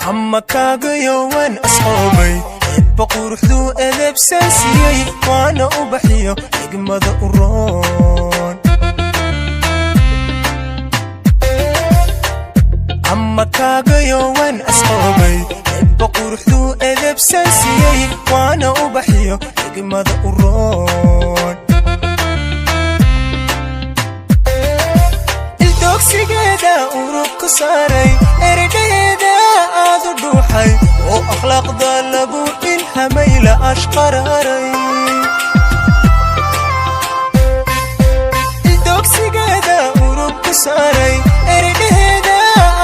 Ama kaagayo waan asqoobay, Eebba quruxduu edebsan siiyey, waana ubaxiyo xigmada u roon. Ama kaagayo waan asqoobay, Eebba quruxduu edebsan siiyey, waana ubaxiyo xigmada u roon. Ildoogsigeeda urug ku saaray, eridhaheeda aad u dhuuxay, oo akhlaaqda lagu ilhamay la ashqararay. Ildoogsigeeda urug ku saaray, eridhaheeda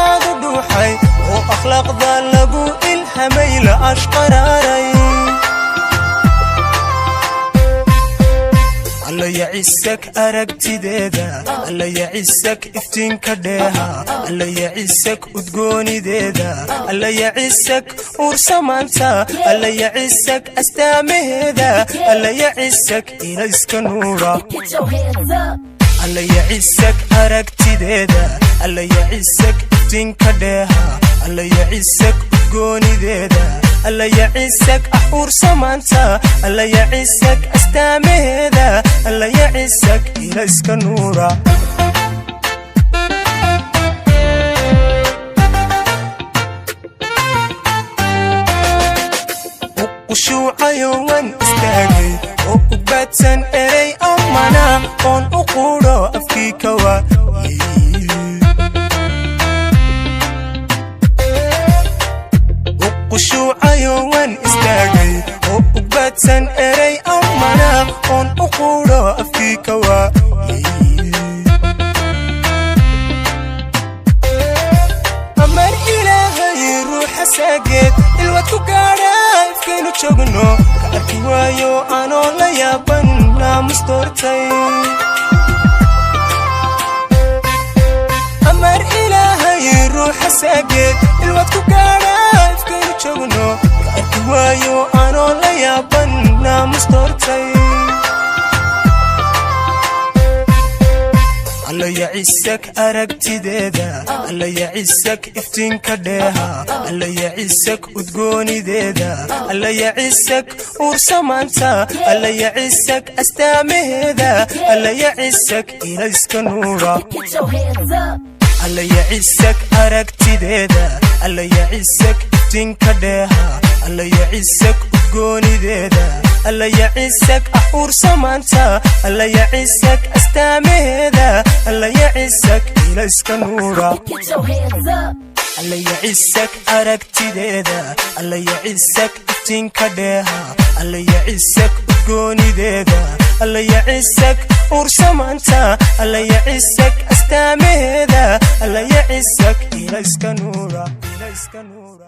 aad u dhuuxay, oo akhlaaqda lagu ilhamay la ashqararay. Alla yacisak aragtideeda, alla yacisak iftiinka dheeha, alla yacisak udgoonideeda, alla yacisak uursamaanta, alla yacisak astaamaheeda, alla yacisak ilayska nuura. Get your hands up. Alla yacisak aragtideeda, alla yacisak iftiinka dheeha, alla yacisak udgoonideeda, alla yacisak ursamaanta, alla yacisak astaamaheeda, alla yacisak ilayska nuura. U qushuucayo waan istaagay oo ugbaadsan erey amana oon u quudho afkii ka waayey. U qushuucayo waan istaagay oo ugbaadsan erey amana oon u quudho afkii ka waayey. Amar Ilaahay ruuxa saageed ilwad ku gaadha, ifkaynu joogno ka arki waayo anoo la yaaban naamus doortay. Amar Ilaahay ruuxa saageed ilwad ku gaadha, ifkaynu joogno ka arki waayo anoo la yaaban naamus doortay. Alla yacisak aragtideeda, alla yacisak iftiinka dheeha, alla yacisak udgoonideeda, alla yacisak uursamaanta, alla yacisak astaamaheeda, alla yacisak ilayska nuura. Get your hands up. Alla yacisak aragtideeda, alla yacisak iftiinka dheeha, alla yacisak udgoonideeda, alla yacisak uursamaanta, alla yacisak astaamaheeda, alla yacisak ilayska nuura. Get your hands up. Alla yacisak aragtideeda, alla yacisak iftiinka dheeha, alla yacisak udgoonideeda, alla yacisak uursamaanta, alla yacisak astaamaheeda, alla yacisak ilayska nuura, ilayska nuura.